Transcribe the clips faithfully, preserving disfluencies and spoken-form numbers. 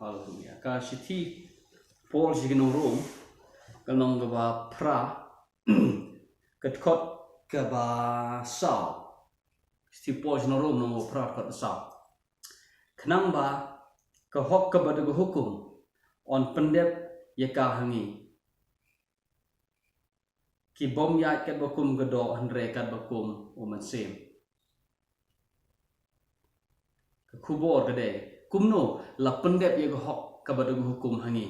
Haleluya. Ka shithi Paul sha ki nong Rom, ka lynnong kaba phra, ka dkhot kaba saw. Shithi Paul sha ki nong Rom, lynnong kaba phra, dkhot kaba saw. Khnang ba ka hok kaba da ka hukum yn pyndep ïa ka ha ngi, ki bym ïaid katba kum ka doh, hynrei katba kum u Mynsiem. Ka khubor ka dei, kumno la pyndep ïa ka hok kaba da ka hukum ha ngi?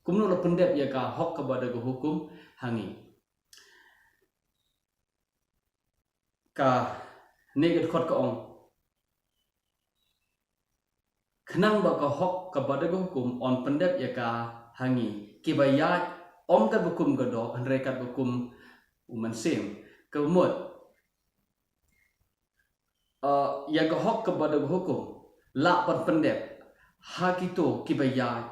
Kumno la pyndep ïa ka hok kaba da ka hukum ha ngi? Kane ka dkhot ka ong, khnang ba ka hok kaba da ka hukum yn pyndep ïa ka ha ngi, kiba ïaid ym katba kum ka doh, hynrei katba kum u Mynsiem. Ka mut, uh, ïa ka hok kaba da ka hukum lah ban pyndep ha kito kiba ïaid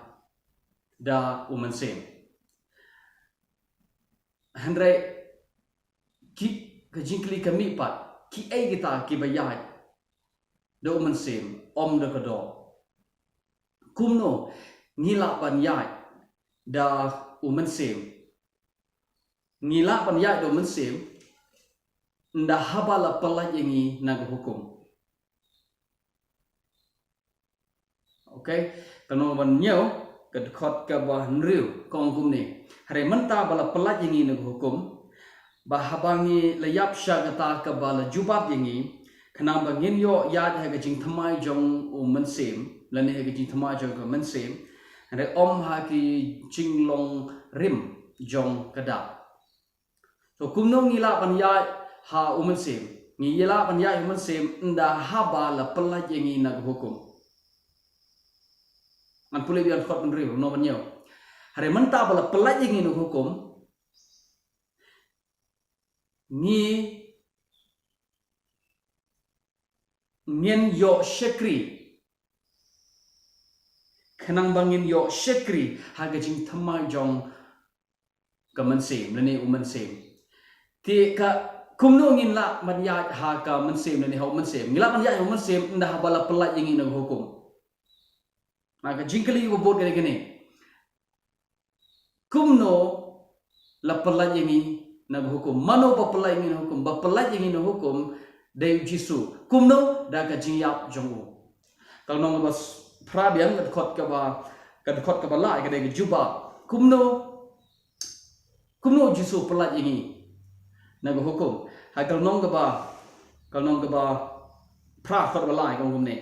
da u Mynsiem. Hynrei ki, ka jingkylli ka mih pat, kiei kita kiba ïaid da u Mynsiem ym da ka doh? Kumno ngi lah ban ïaid da u Mynsiem? Ngi lah ban ïaid da u Mynsiem ynda haba la pyllait ïa ngi na ka hukum. Okay, ka lynnong ban hynñiew, ka dkhot kaba hynriew, ka ong kumne: Hynrei mynta ba la pyllait ïa ngi na ka hukum, ba haba ngi la ïap sha kata kaba la jubab ïa ngi, khnang ba ngin ïoh ïaid ha ka jingthymmai jong u Mynsiem, lane ha ka jingthymmai jong ka Mynsiem, hynrei ym ha ki jinglong rim jong ka dak. So kumno ngi lah ban ïaid ha u Mynsiem? Ngi lah ban ïaid ha u Mynsiem ynda haba la pyllait ïa ngi na ka hukum. Ngan pule biang dkhot hynriew, lynnong ban hynñiew. Hynrei mynta ba la pyllait ïa ngi na ka hukum, ngi ngin ïoh shakri. Khnang ba ngin ïoh shakri ha ka jingthymmai jong ka Mynsiem, lane u Mynsiem. Te ka, kumno ngin lah ban ïaid ha ka Mynsiem, lane ha u Mynsiem? Ngi lah ban ïaid ha u Mynsiem ynda haba la pyllait ïa ngi na ka hukum. Na ka jingkylli ba bud ka dei kane: Kumno la pyllait ïa ngi na ka hukum? Mano ba pyllait ïa ngi na hukum? Ba pyllait ïa ngi na hukum dei u Jisu. Kumno? Da ka jingïap jong u. Ka lynnong kaba s-, phra biang, ka dkhot kaba, ka dkhot kaba lai, ka dei ka jubab. Kumno, kumno u Jisu u pyllait ïa ngi na ka hukum? Ha ka lynnong kaba, ka lynnong kaba phra, dkhot ba lai, ka ong kumne: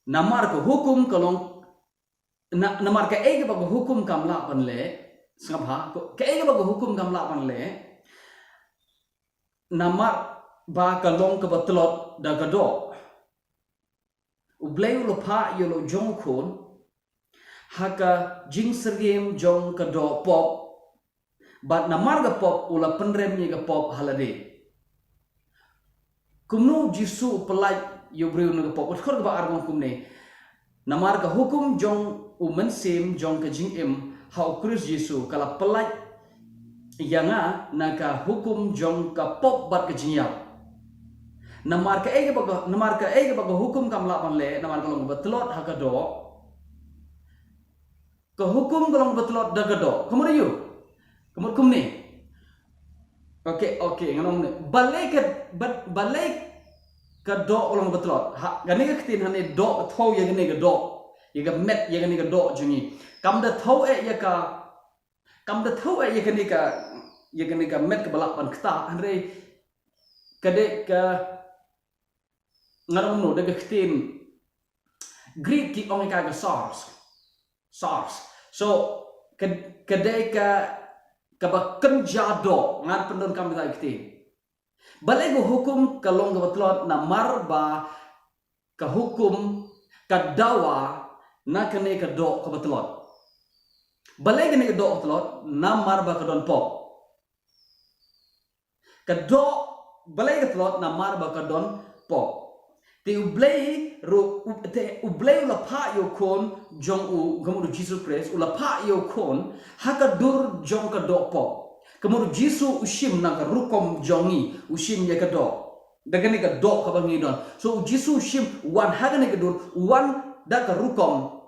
Namar ka hukum ka long, na, namar kaei kaba ka hukum kam lah ban leh, sngap ha, ka, kaei kaba ka hukum kam lah ban leh, namar ba ka long kaba tlot da ka doh. U Blei u la phah ïa u lok jong u Khun ha ka jingsyriem jong ka doh pop, bad namar ka pop u la pynrem ïa ka pop ha lade. Kumno u Jisu u pyllait ïa u briew na ka pop? Ka dkhot kaba ar ka ong kumne: Namar ka hukum jong u Mynsiem jong ka jingim ha u Khrist Jisu ka la pyllait ïa nga na ka hukum jong ka pop bad ka jingïap. Namar kaei kaba ka, namar kaei kaba ka hukum kam lah ban leh, namar ka long kaba tlot ha ka doh. Ka hukum ka long kaba tlot da ka doh. Ka mut aïu? Ka mut kumne. Okay, okay, ngan ong ne. Balei ka, ba, balei ka doh ka long kaba tlot? Ha, kane ka ktien hangne doh, ka thew ïa kane ka doh. Ïa ka met, ïa kane ka doh jong ngi. Kam da thew eh ïa ka, kam da thew eh ïa kane ka, ïa kane ka met kaba lah ban ktah, hynrei ka dei ka, ngan ong kumno, da ka ktien Greek ki ong ïa ka ka sarx. Sarx. So, ka, ka dei ka, kaba kynja doh, ngan pyndonkam ïa ka ktien. Balei ka hukum ka long kaba tlot? Namar ba ka hukum ka dawa na kane ka doh kaba tlot. Balei kane ka doh ka tlot? Namar ba ka don pop. Ka doh, balei ka tlot? Namar ba ka don pop. Te U Blei ruh, u, te U Blei u la phah ïa u Khun jong u, ka mut u Jisu Khrist, u la phah ïa u Khun ha ka dur jong ka doh pop. Ka mut u Jisu u shim na ka rukom jong ngi, u shim ïa ka doh. Da kane ka doh kaba ngi don. So u Jisu u shim, u wan ha kane ka dur, u wan da ka rukom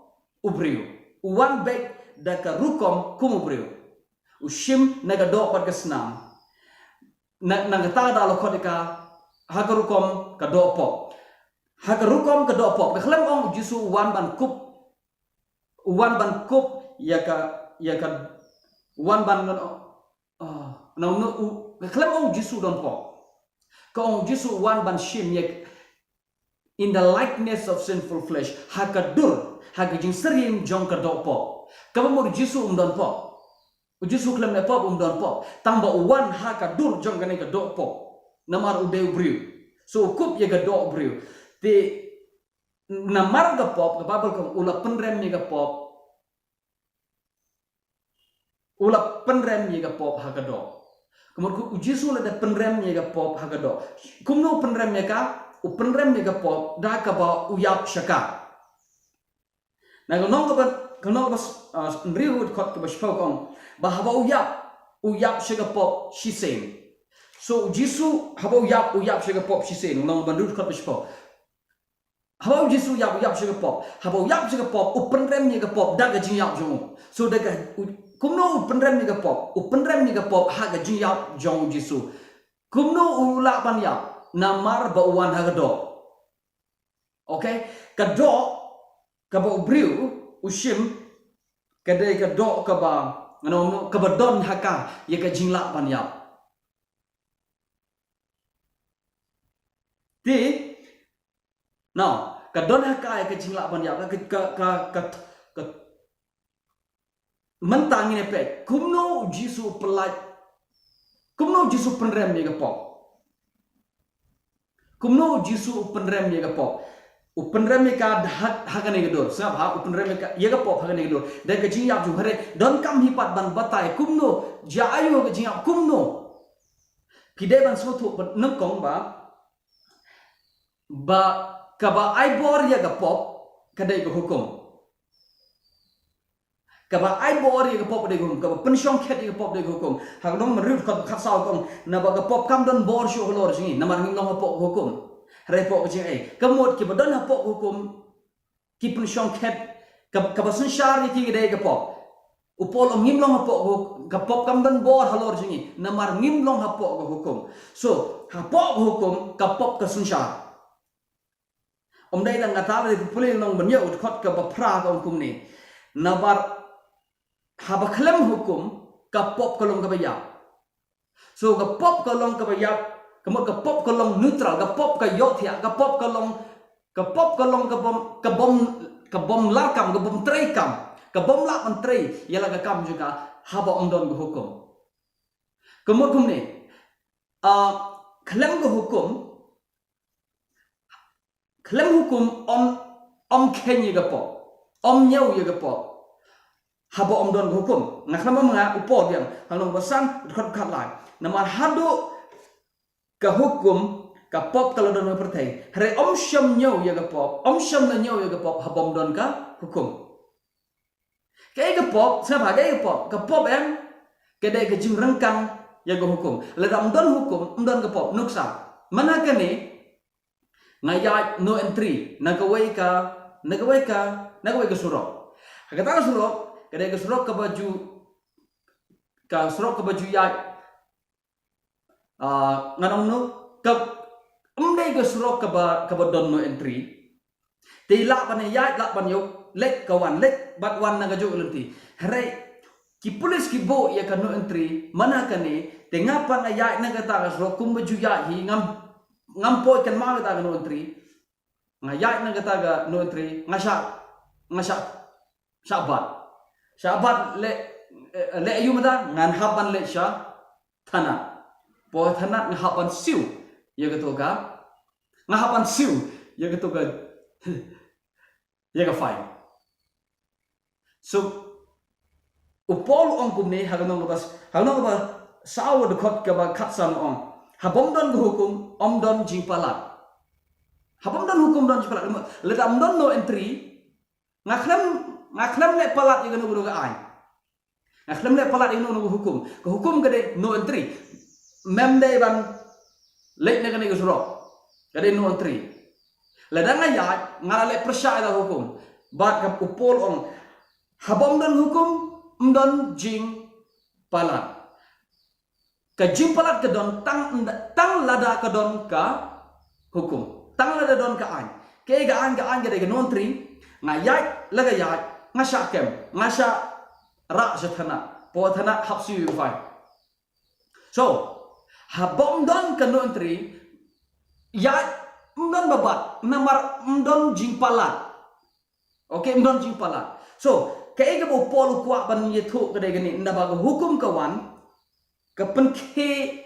u briew. U wan beit da ka rukom kum u briew. U shim na ka doh bad ka snam. Na, na kata ka daw la khot ïa ka, ha ka rukom ka doh pop. Ha ka rukom ka doh pop. Ka khlem ong u Jisu u wan ban kup. U wan ban kup ïa ka, ïa ka, u wan ban ngan, oh, no, no, u, ka khlem ong u Jisu don pop. Ka ong u Jisu u wan ban shim ïa, in the likeness of sinful flesh. Ha ka dur, ha ka jingsyriem jong ka doh pop. Kaba mut u Jisu um don pop. U Jisu khlem leh pop, um don pop. Tang ba u wan ha ka dur jong kane ka doh pop. Namar u dei u briew. So u kup ïa ka doh u briew. Te namar ka pop, ka Baibl ka ong u la pynrem ïa ka pop. U la pynrem ïa ka pop ha ka doh. Ka mut u Jisu u la da pynrem ïa ka pop ha ka doh. Kumno u pynrem ïa ka? U pynrem ïa ka pop da kaba u ïap sha ka. Na ka lynnong kaba, ka lynnong kaba, ah, hynriew dkhot kaba shiphew ka ong ba haba u ïap, u ïap sha ka pop shisien. So u Jisu haba u ïap, u ïap sha ka pop shisien. Lynnong kaba hynriew dkhot kaba shiphew. Haba u Jisu u ïap, u ïap sha ka pop. Haba u ïap sha ka pop, u pynrem ïa ka pop da ka jingïap jong u. So da ka, u, kumno u pynrem ïa ka pop? U pynrem ïa ka pop ha ka jingïap jong u Jisu. Kumno u lah ban ïap? Namar ba u wan ha ka doh. Okay? Ka doh kaba u briew u shim, ka dei ka doh kaba, ngan ong, kaba don ha ka ïa ka jinglah ban ïap. Te, now, ka don ha ka ïa ka jinglah ban ïap, ka, ka, ka, ka, ka, mynta ngin ïa peit kumno u Jisu u pynlait, kumno u Jisu u pynrem ïa ka pop. Kumno u Jisu u pynrem ïa ka pop? U pynrem ïa ka da ha, ha kane ka dur. Sngap ha, u pynrem ïa ka, ïa ka pop ha kane ka dur. Da ka jingïap jong u, hynrei donkam hi pat ban batai kumno, jia aïu ka jingïap, kumno. Phi dei ban sngewthuh ba nyngkong ba, ba kaba ai bor ïa ka pop ka dei ka hukum. Kaba ai bor ïa ka pop ka dei ka hukum. Kaba pynshongkhet ïa ka pop ka dei ka hukum. Ha ka lynnong ba hynriew dkhot khatsaw ka ong, naba ka pop kam don bor shuh halor jong ngi, namar ngim long hapoh ka hukum, hynrei hapoh ka jingaiei. Ka mut kiba don hapoh ka hukum ki pynshongkhet, ka, kaba synshar ïa ki ka dei ka pop. U Paul u ong ngim long hapoh ka huk-, ka pop kam don bor halor jong ngi, namar ngim long hapoh ka hukum. So hapoh ka hukum ka pop ka synshar. Ym dei tang kata, lada phi pule lynnong ba hynñiew dkhot kaba phra ka ong kumne. Namar haba khlem hukum ka pop ka long kaba ïap. So ka pop ka long kaba ïap, ka mut ka pop ka long neutral, ka pop ka ïohthiah, ka pop ka long, ka pop ka long ka bym, ka bym, ka bym larkam, ka bym treikam, ka bym lah ban trei ïa la ka kam jong ka haba ym don ka hukum. Ka mut kumne, ah, khlem ka hukum, khlem hukum ym, ym kheiñ ïa ka pop, ym ñiew ïa ka pop haba ym don ka hukum. Nga khlem ong nga, u Paul biang, ha lynnong ba san dkhot khatlai. Namar haduh ka hukum ka pop ka la don ha pyrthei, hynrei ym shym ñiew ïa ka pop, ym shym la ñiew ïa ka pop haba ym don ka hukum. Kaei ka pop? Sngap ha, kaei ka pop? Ka pop em ka dei ka jingryngkang ïa ka hukum. Lada ym don hukum ym don ka pop. Nuksa, man ha kane nga ïaid no entry na kawei ka, na kawei ka, na kawei ka surok. Ha kata ka surok ka dei ka surok kaba ju, ka surok kaba ju ïaid, ah, ngan ong no, ka, ym dei ka surok kaba, kaba don no entry. Te lah ban ïaid, lah ban ïoh, leit ka wan, leit bad wan na kajuh ka lynti. Hynrei ki pulis ki buh ïa ka no entry man ha kane, te nga pat nga ïaid na kata ka surok kumba ju ïaid hi, ngam, ngam poi kynmaw kata ka no entry. Nga ïaid na kata ka no entry, nga shah, nga shah, shah bat. Shah bat leh, eh, leh aïu mynta, ngan hap ban leit sha thanat. Poi thanat nga hap ban siew ïa kato ka, nga hap ban siew ïa kato ka, ïa ka fine. So u Paul u ong kumne ha ka lynnong kaba, ha ka lynnong kaba saw dkhot kaba khatsan u ong, haba ym don ka hukum ym don jingpalat. Haba ym don hukum ym don jingpalat. Lada ym don no entry, nga khlem, nga khlem leh palat ïa kano kano ka aiñ. Nga khlem leh palat ïa uno uno ka hukum. Ka hukum ka dei no entry. Mem dei ban leit na kane ka surok. Ka dei no entry. Lada nga ïaid, nga la leh pyrshah ïa ka hukum. Bad ka u Paul ong, haba ym don hukum, ym don jingpalat. Ka jingpalat ka don tang, tang lada ka don ka hukum. Tang lada don ka aiñ. Kaei ka aiñ, ka aiñ ka dei ka no entry. Nga ïaid, la ka ïaid, nga shah kem, nga shah rah sha thana. Poi thana hap siew ïa u fine. So, haba ym don ka no entry, ïaid ym don ba bad, namar ym don jingpalat. Okay, ym don jingpalat. So, kaei kaba u Paul u kwah ban ïathuh ka dei kane, ynda ba ka hukum ka wan, ka pynkhie,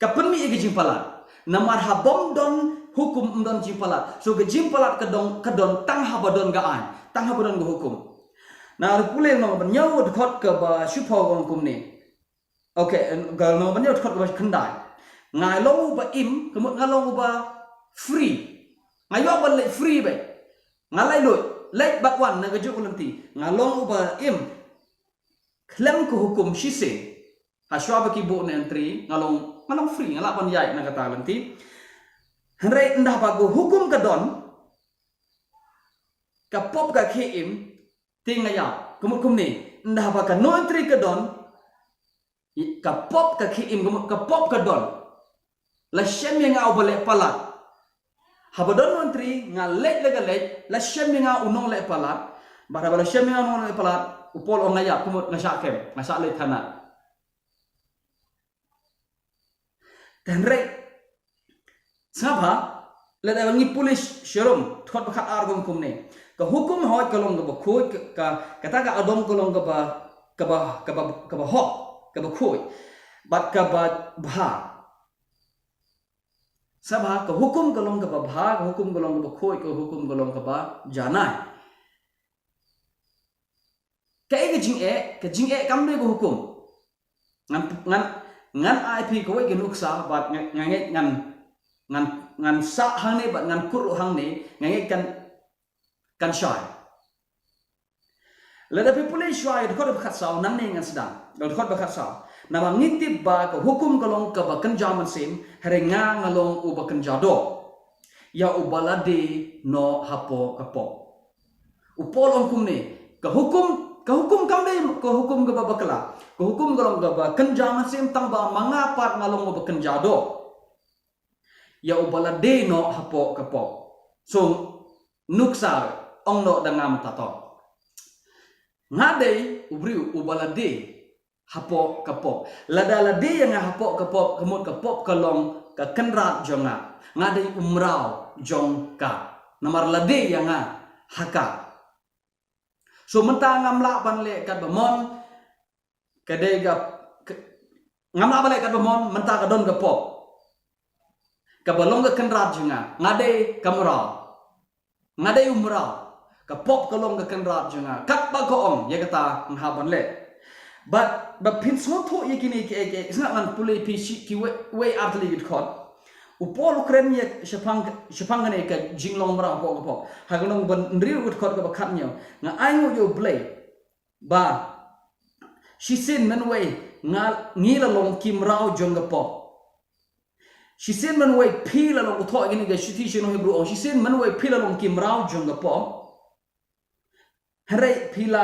ka pynmih ïa ka jingpalat. Namar haba ym don hukum ym don jingpalat. So, ka jingpalat ka don, ka don tang haba don ka aiñ, tang haba don ka hukum. Na Ri Pule lynnong ba hynñiew, dkhot kaba shiphew ka ong kumne. Okay, ka lynnong ba hynñiew, dkhot kaba khyndai. Nga long uba im, ka mut nga long uba free. Nga ïoh ban leit free beit. Nga leit lut, leit bad wan na kajuh ka lynti. Nga long uba im khlem ka hukum shisien. Hashwa ba ki buh no entry, nga long, nga long free, nga lah ban ïaid na kata ka lynti. Hynrei ynda ba ka hukum ka don, ka pop ka khie im, te nga ïap. Ka mut kumne, ynda ba ka no entry ka don, ka pop ka khie im, ka mut ka pop ka don. La shem ïa nga uba leh palat. Haba don no entry, nga leit la ka leit, la shem ïa nga u nongleh palat. Bad haba la shem ïa nga u nongleh palat, u Paul u ong nga ïap, ka mut nga shah kem, nga shah leit thana. Te hynrei, sngap bha, lada ngi pule sharum, dkhot ba khatar ka ong kumne. Ka hukum hooid ka long kaba khuid, ka, ka, kata ka adong ka long kaba, kaba, kaba, kaba hok, kaba khuid. Bad kaba bha. Sngap bha, ka hukum ka long kaba bha, ka hukum ka long kaba khuid, ka hukum ka long kaba janai. Kaei ka jingeh, ka jingeh kam dei ka hukum. Ngan, ngan, ngan ai phi kawei ka nuksa, bad nga, nga ngeit ngan, ngan, ngan sah hangne, bad ngan kut ruh hangne, nga ngeit kan, kan shai. Lada phi pule shuwa ïa dkhot ba khatsaw, nangne ngan sdang. Dkhot ba khatsaw. Namar ngi tip ba ka hukum ka long kaba kynja mynsiem, hynrei nga nga long uba kynja doh ïa uba lade noh hapoh ka pop. U Paul u ong kumne, ka hukum, ka hukum kam dei ka hukum kaba bakla. Ka hukum ka long kaba kynja mynsiem, tang ba ma nga pat nga long uba kynja doh ïa uba lade noh hapoh ka pop. So, nuksa, ong noh da nga mynta to. Nga dei u briew uba lade hapoh ka pop. Lada lade ïa nga hapoh ka pop, ka mut ka pop ka long ka kynrad jong nga. Nga dei u mraw jong ka. Namar lade ïa nga ha ka. So mynta ngam lah ban leh katba mon, ka dei ka, ka, ngam lah ban leh katba mon, mynta ka don ka pop. Kaba long ka kynrad jong nga, nga dei ka mraw. Nga dei u mraw. Ka pop ka long ka kynrad jong nga. Katba ka ong, ïa kata nga hap ban leh. Bad, ba phin sngewthuh ïa kine ki, ki, sngap ngan pule phi shi, kiwei, wei ar tylli ki dkhot. U Paul u kren ïa shaphang, shaphang kane ka jinglong mraw hapoh ka pop. Ha ka lynnong ba hynriew ka dkhot kaba khathynñiew. Nga ainguh ïa U Blei. Ba. Shisien mynwei nga ngi la long ki mraw jong ka pop. Shisien mynwei phi la long, u thoh kine ka shithi sha ki nong Hebru u ong. Shisien mynwei phi la long ki mraw jong ka pop. Hynrei phi la,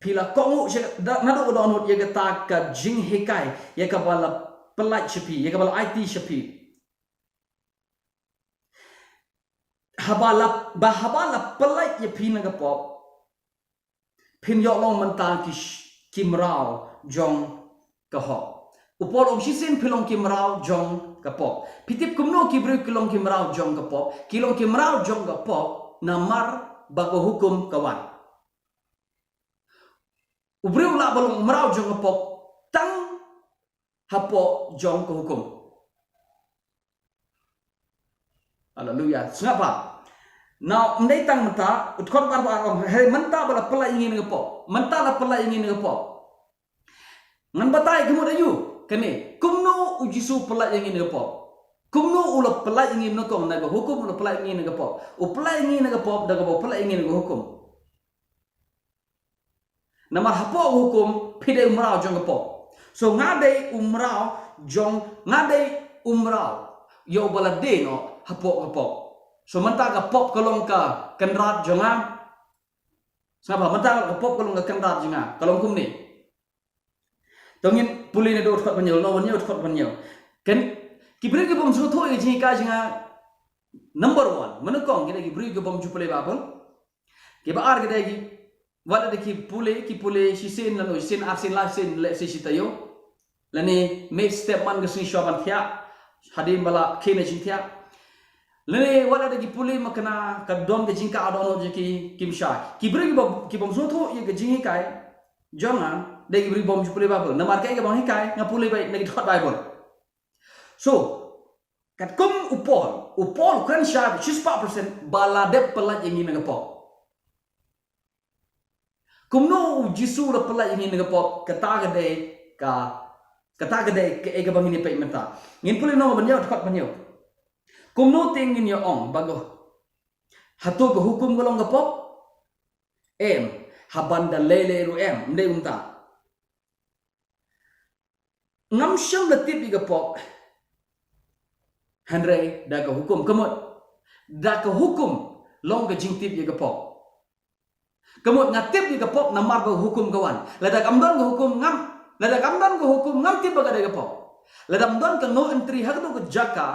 phi la kohnguh sha, da, naduh ka dohnud ïa kata ka jinghikai, ïa kaba la pyllait sha phi, ïa kaba la aiti sha phi. Haba la, ba haba la pyllait ïa phi na ka pop, phin ïoh long mynta ki sh-, ki mraw jong ka hok. U Paul u ong shisien phi long ki mraw jong ka pop. Phi tip kumno ki briew ki long ki mraw jong ka pop? Ki long ki mraw jong ka pop namar ba ka hukum ka wan. U briew u lah ban long mraw jong ka pop tang hapoh jong ka hukum. Haleluya. Sngap bha. Now, ym dei tang mynta, u dkhot ba ar ba ar u ong, hynrei mynta ba la pyllait ïa ngi na ka pop. Mynta la pyllait ïa ngi na ka pop. Ngan batai ka mut aïu kane. Kumno U Jisu u pyllait ïa ngi na ka pop? Kumno u la pyllait ïa ngi, nyngkong na ka hukum u la pyllait ïa ngi na ka pop? U pyllait ïa ngi na ka pop da kaba u pyllait ïa ngi na ka hukum. Namar hapoh ka hukum phi dei u mraw jong ka pop. So nga dei u mraw jong, nga dei u mraw ïa uba la die noh hapoh ka pop. So mynta ka pop ka long ka kynrad jong nga. Sngap bha, mynta ka pop ka long ka kynrad jong nga, ka long kumne. To ngin pule naduh u dkhot ba hynñiew, naduh u dkhot ba hynñiew. Ken, ki briew ki bym sngewthuh ïa ka jinghikai jong nga, number one, mynnyngkong ki dei ki briew ki bym ju pule Baibl. Kiba ar ki dei ki, wat la dei ki pule, ki pule shisien lano, shisien arsien laisien, lehse shi taïew. Lane mih step man ka sngi shuwa ban thiah, hadien ba la khie na jingthiah. Lane wat la dei ki pule mynta ka don ka jingkha dohnud jong ki, kim shai. Ki briew ki bym, ki bym sngewthuh ïa ka jinghikai jong nga, dei ki briew bym ju pule Baibl. Namar kaei kaba nga hikai, nga pule beit na ki dkhot Baibl. So katkum u Paul, u Paul u kren shai shispah percent ba la dep pyllait ïa ngi na ka pop. Kumno u Jisu u la pyllait ïa ngi na ka pop, kata ka dei ka, kata ka dei kaei kaba ngin ïa peit mynta. Ngin pule naduh ba hynñiew, dkhot ba hynñiew. Kumno te ngin ïa ong ba ka, hato ka hukum ka long ka pop? Em, haba ynda lei lei ruh em, ym dei kumta. Ngam shym la tip ïa ka pop, hynrei da ka hukum. Ka mut da ka hukum long ka jingtip ïa ka pop. Ka mut nga tip ïa ka pop namar ba ka hukum ka wan. Lada kam don ka hukum ngam, lada kam don ka hukum ngam tip ba ka dei ka pop. Lada kam don ka no entry ha kano ka jaka,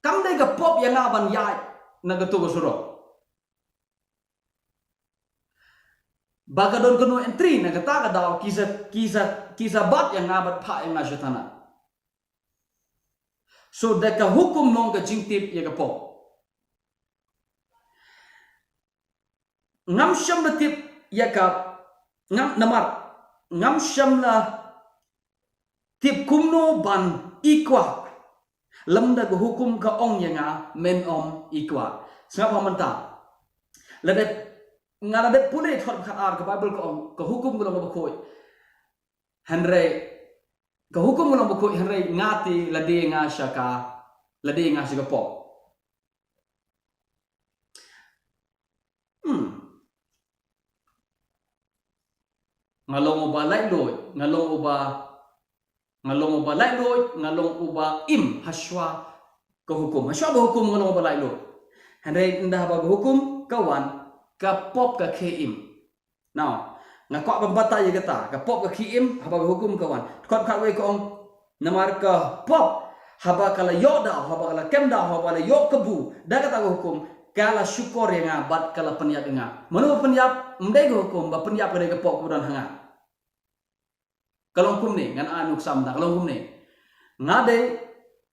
kam dei ka pop ïa nga ban ïaid na kato ka surok. Ba ka don kano entry na kata ka daw, ki sa, ki sa, ki sa bat ïa nga bad phah ïa nga sha thana. So da ka hukum long ka jingtip ïa ka pop. Ngam shym la tip ïa ka, ngam, namar ngam shym la tip kumno ban i kwah lymda ka hukum ka ong ïa nga men ym i kwah. Sngap ha mynta. La dep, nga la dep pule dkhot khatar, ka Baibl ka ong ka hukum ka long kaba khuid. Hynrei ka hukum ka long kaba khuid, hynrei nga te la die nga sha ka, la die nga sha ka pop. Hmm. Nga long uba laitluid, nga long uba, nga long uba laitluid, nga long uba im hashwa ka hukum. Hashwa ka hukum nga long uba laitluid. Hynrei ynda haba ka hukum ka wan, ka pop ka khie im. Now, nga kwah ban batai ïa kata, ka pop ka khie im haba ka hukum ka wan. Dkhot khatwei ka ong, namar ka pop haba ka la ïoh daw, haba ka la kem daw, haba la ïoh kabu da kata ka hukum, ka la shukor ïa nga bad ka la pynïap ïa nga. Mano ba pynïap? Ym dei ka hukum, ba pynïap ka dei ka pop kaba don ha nga. Ka long kumne, ngan ai nuksa mynta, ka long kumne. Nga dei,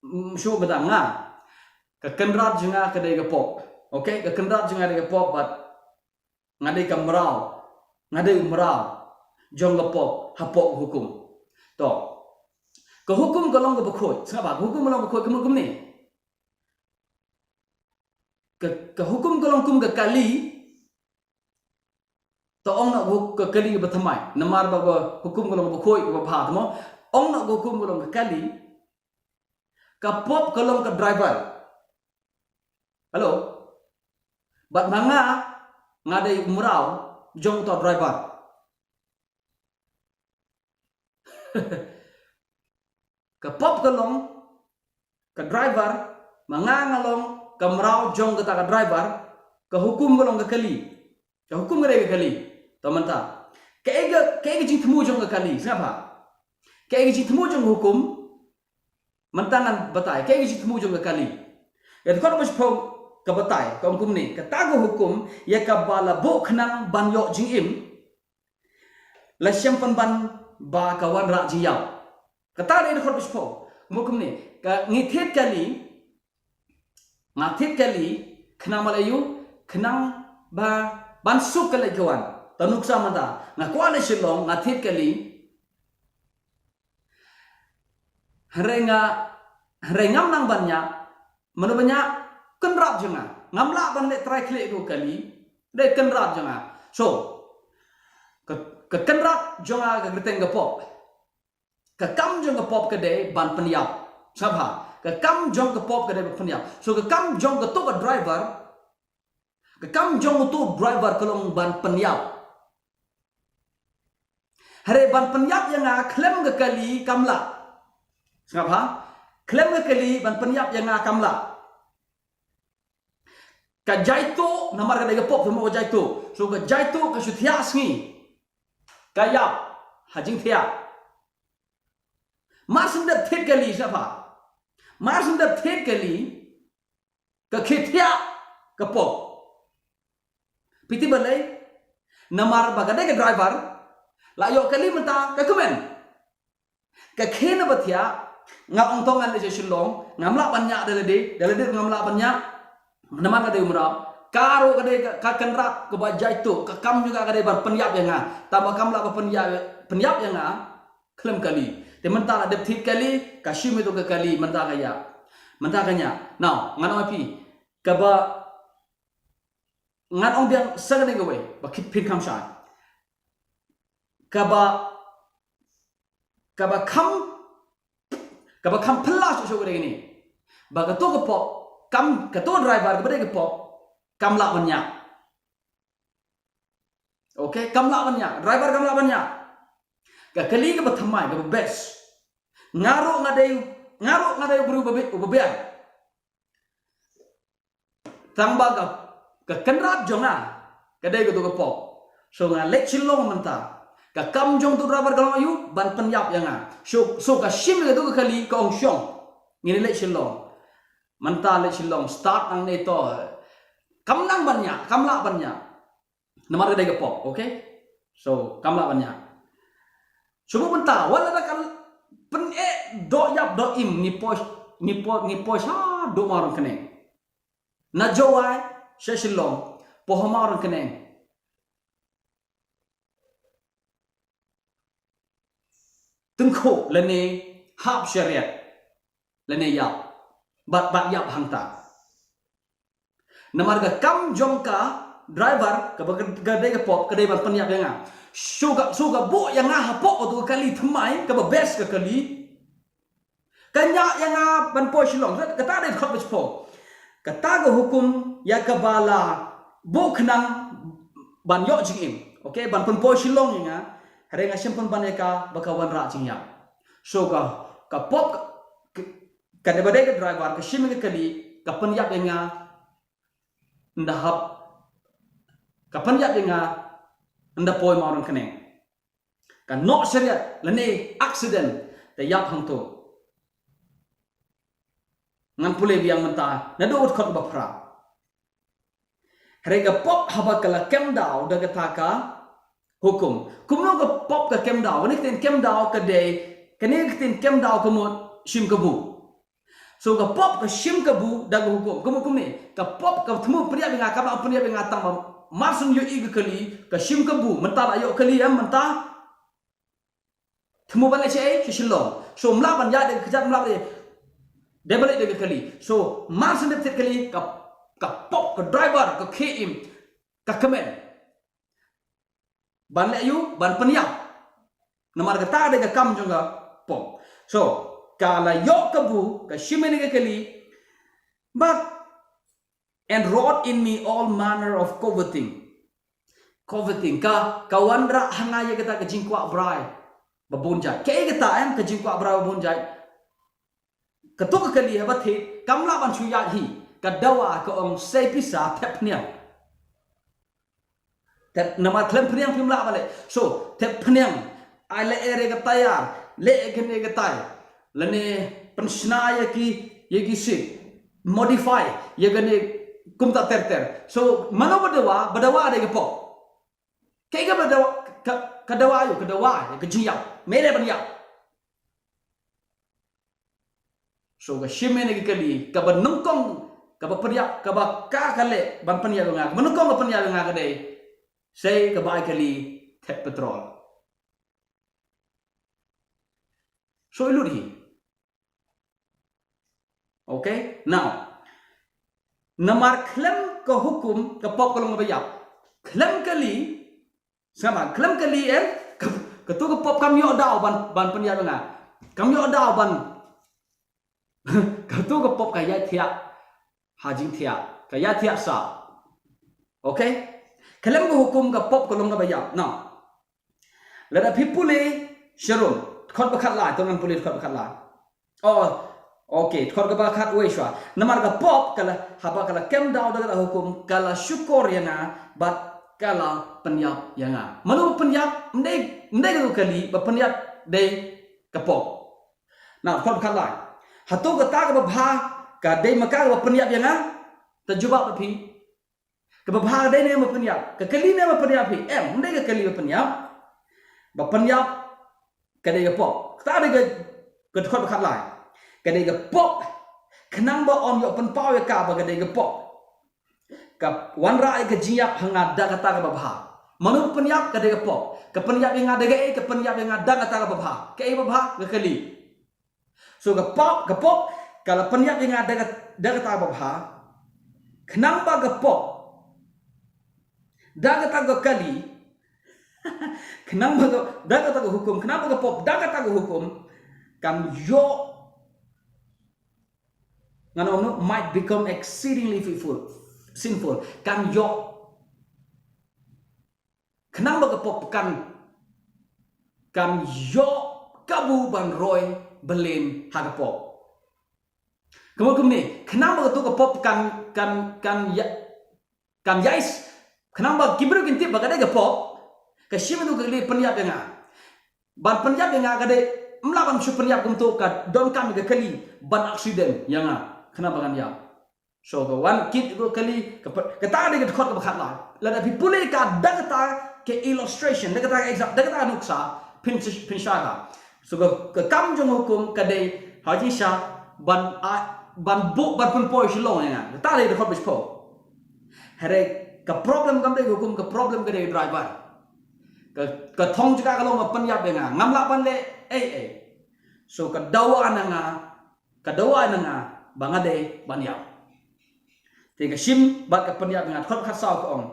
mm, shu mynta nga, ka kynrad jong nga ka dei ka pop. Okay, ka kynrad jong nga dei ka pop bad nga dei ka mraw, nga dei u mraw jong ka pop hapoh ka hukum. To, ka hukum ka long kaba khuid. Sngap bha, ka hukum ka long kaba khuid, ka mut kumne. Ka, ka hukum ka long kum ka kali. To ong noh ka kali kaba thymmai, namar ba ka hukum ka long kaba khuid, kaba bha, to mo. Ong noh ka hukum ka long ka kali. Ka pop ka long ka driver. Hello? Bad ma nga, nga dei u mraw jong uta u driver. Ka pop ka long ka driver, ma nga nga long ka mraw jong kata ka driver, ka hukum ka long ka kali. Ka hukum ka dei ka kali. To mynta, kaei ka, kaei ka jingthmu jong ka kali, sngap bha. Kaei ka jingthmu jong ka hukum, mynta ngan batai kaei ka jingthmu jong ka kali. Ka dkhot ba shiphew ka batai, ka ong kumne, kata ka hukum ïa kaba la buh khnang ban ïoh jingim, la shem pynban ba ka wanrah jingïap. Kata dei dkhot ba shiphew. Mut kumne, ka ngi thied kali, nga thied kali khnang ba la ïoh, khnang ba ban suk ka leit ka wan. To nuksa mynta, nga kwah leit Shillong, nga thied kali. Hynrei nga, hynrei ngam nang ban ñiah, mano ba ñiah? Kynrad jong nga. Ngam lah ban leh trai khlieh ïa u kali, dei kynrad jong nga. So ka, ka kynrad jong nga ka kyrteng ka pop. Ka kam jong ka pop ka dei ban pynïap. Sngap bha. Ka kam jong ka pop ka dei ban pynïap. So ka kam jong kato ka driver, ka kam jong uto u driver ka long ban pynïap. Hynrei ban pynïap ïa nga khlem ka kali kam lah. Sngap ha? Khlem ka kali ban pynïap ïa nga kam lah. Ka jaituh, namar ka dei ka pop, te mo ka jaituh. So ka jaituh ka shu thiah sngi. Ka ïap ha jingthiah. Mar shu dep thied kali, sngap ha. Mar shu dep thied kali, ka khie thiah ka pop. Phi tip balei? Namar ba ka dei ka driver, la ïoh kali mynta ka kmen. Ka khie na ba thiah, nga ong to ngan leit sha Shillong, ngam lah ban ñiah da lade, da lade ngam lah ban ñiah. Namar ka dei u mrap, ka ruh ka dei ka, ka kynrad kaba jaituh, ka kam jong ka ka dei ban pynïap ïa nga. Tangba kam lah ban pynïap, pynïap ïa nga khlem kali. Te mynta la dep thied kali, ka shim ïa tu ka kali, mynta ka ïap. Mynta ka ñiah. Now, ngan ong ïa phi, kaba, ngan ong biang sa kane kawei, ba khie phin kham shai. Kaba, kaba kham, kaba kham phylla shuh shuh ka dei kane. Ba kato ka pop, kam, kato driver kaba dei ka pop, kam lah ban ñiah. Okay, kam lah ban ñiah, driver kam lah ban ñiah. Ka kali kaba thymmai, kaba best. Nga ruh nga dei, nga ruh nga dei u briew uba bi-, uba biang. Tangba ka, ka kynrad jong nga ka dei kato ka pop. So nga leit Shillong mynta. Ka kam jong tu driver ka long aïu, ban pynïap ïa nga. So, so ka shim ïa kato ka kali, ka ong shong, ngin leit Shillong. Mynta leit Shillong, start nangne to. Kam nang ban ñiah, kam lah ban ñiah. Namar ka dei ka pop, okay? So kam lah ban ñiah. Shu buh mynta, wat la da ka pyneh doh ïap doh im, ngi poi, ngi poi, ngi poi shaduh Mawryngkneng. Na Jowai sha Shillong, poi ha Mawryngkneng. Tyngkhuh lane hap shariat lane ïap. Bad, bad ïap hangta. Namar ka kam jong ka driver, kaba ka, ka dei ka pop, ka dei ban pynïap ïa nga. Shu ka, shu ka buh ïa nga hapoh kato ka kali thymmai, kaba best ka kali. Ka ñiah ïa nga ban poi Shillong. Kata dei khot ba shipor. Kata ka hukum ïa kaba la buh khnang ban ïoh jingim. Okay, ban pynpoi Shillong ïa nga. Hynrei nga shym pynban ïa ka ba ka wanrah jingïap. So ka, ka pop ka, ka dei ba dei ka driver, ka shim ïa ka kali, ka pynïap ïa nga. Ynda hap, ka pynïap ïa nga ynda poi Mawryngkneng. Ka noh shariat lane accident, te ïap hangto. Ngan pule biang mynta naduh ka dkhot ba phra. Hynrei ka pop haba ka la kem daw da kata ka hukum. Kumno ka pop ka kem daw? Kane ka ktien kem daw ka dei, kane ka ktien kem daw ka mut shim kabu. So ka pop ka shim kabu da ka hukum. Kumno kumne? Ka pop ka thmu pynïap ïa nga, kam lah pynïap ïa nga tang ba mar shu ïohi ka kali, ka shim kabu, mynta la ïoh kali em, mynta thmu ban leit shaei? Sha Shillong. So ym lah ban ïaid da ka kjat, ym lah ban, dei ban leit da ka kali. So mar shu dep thied kali, ka, ka pop, ka driver, ka khie im, ka kmen. Ban leh aïu? Ban pynïap. Namar kata ka dei ka kam jong ka pop. So ka la ïoh kabu, ka shim ïa ka kali, but and wrought in me all manner of coveting. Coveting, ka, ka wanrah ha nga ïa kata ka jingkwah brai ba bun jait. Kaei kata em, ka jingkwah brai ba bun jait? Kato ka kali haba thied, kam lah ban shu ïaid hi. Ka dawa ka ong sei pisa thep phniang. Thep, namar khlem phniang phim lah ban leh. So thep phniang, ai leh ïa ka tyre, leh ïa kane ka tyre, lane pynshna ïa ki, ïa ki seat, modify ïa kane, kumta ter ter. So mano ba dawa? Ba dawa dei ka pop. Kaei kaba dawa? Ka, ka dawa aïu? Ka dawa ïa ka jingïap. Me leh ban ïap. So ka shim ïa ka kali, kaba nyngkong, kaba pynïap, kaba ka, ka leh ban pynïap ïa nga, kaba nyngkong ka pynïap ïa nga ka dei sei kaba ai kali thep petrol. So i lut hi. Okay, now namar khlem ka hukum, ka pop ka long kaba ïap. Khlem kali, sngap, khlem kali em, ka, kato ka pop kam ïoh daw ban, ban pynïap ïa nga. Kam ïoh daw ban, kato ka pop ka ïai thiah ha jingthiah, ka ïai thiah sah. Okay, khlem ka hukum ka pop ka long kaba ïap. Now Lada phi pule sharum, dkhot ba khatlai, to ngan pule dkhot ba khatlai. Oh, okay, dkhot kaba khatwei shuwa. Namar ka pop ka la, haba ka la kem daw da kata ka hukum, ka la shukor ïa nga, bad ka la pynïap ïa nga. Mano ba pynïap? Ym dei, ym dei ka kali, ba pynïap dei ka pop. Na dkhot ba khatlai. Hato kata kaba bha ka dei ma ka kaba pynïap ïa nga? To jubab bad phi. Kaba bha ka dei ne em ba pynïap? Ka kali ne em ba pynïap phi? Em, ym dei ka kali ba pynïap. Ba pynïap ka dei ka pop. Kata dei ka, ka dkhot ba khatlai. Ka dei ka pop. Khnang ba yn ïoh pynpaw ïa ka ba ka dei ka pop, ka wanrah ïa ka jingïap ha nga da kata kaba bha. Mano ba pynïap? Ka dei ka pop. Ka pynïap ïa nga da kaei? Ka pynïap ïa nga da kata kaba bha. Kaei ba bha? Ka kali. So ka pop, ka pop ka la pynïap ïa nga da ka, da kata kaba bha. Khnang ba ka pop, da kata ka kali, khnang ba ka, da kata ka hukum, khnang ba ka pop, da kata ka hukum, kan ïoh, ngan ong, might become exceedingly sinful, sinful, kan ïoh, khnang ba ka pop kan, kan ïoh kabu ban roi byllien ha ka pop. Ka mut kumne, khnang ba kato ka pop kan, kan, kan ïa, kan ïa is, khnang ba ki briew kin tip ba ka dei ka pop, ka shim ïa ka kali pynïap ïa nga. Ban pynïap ïa nga ka dei, ym lah ban shu pynïap kumto, ka donkam ïa ka kali ban accident ïa nga, khnang ba ngan ïap. So ka wan kit ïa ka kali, ka pyn-, kata ka dei ka dkhot kaba khatlai. Lada phi pule ka da kata ka illustration, da kata ka example, da kata ka nuksa, phin, phin shah ka. So ka, ka kam jong hukum ka dei ha jingshisha ban, a, ban buh, ban pynpoi shalong ïa nga. Kata ka dei ka dkhot ba shiphew. Hynrei ka problem kam dei ka hukum, ka problem ka dei ka driver. Ka, ka thong jong ka ka long ban pynïap ïa nga. Ngam lah ban leh ei ei. So ka dawa na nga, ka dawa na nga ba nga dei ban ïap. Te ka shim bad ka pynïap ïa nga. Dkhot khatsaw ka ong,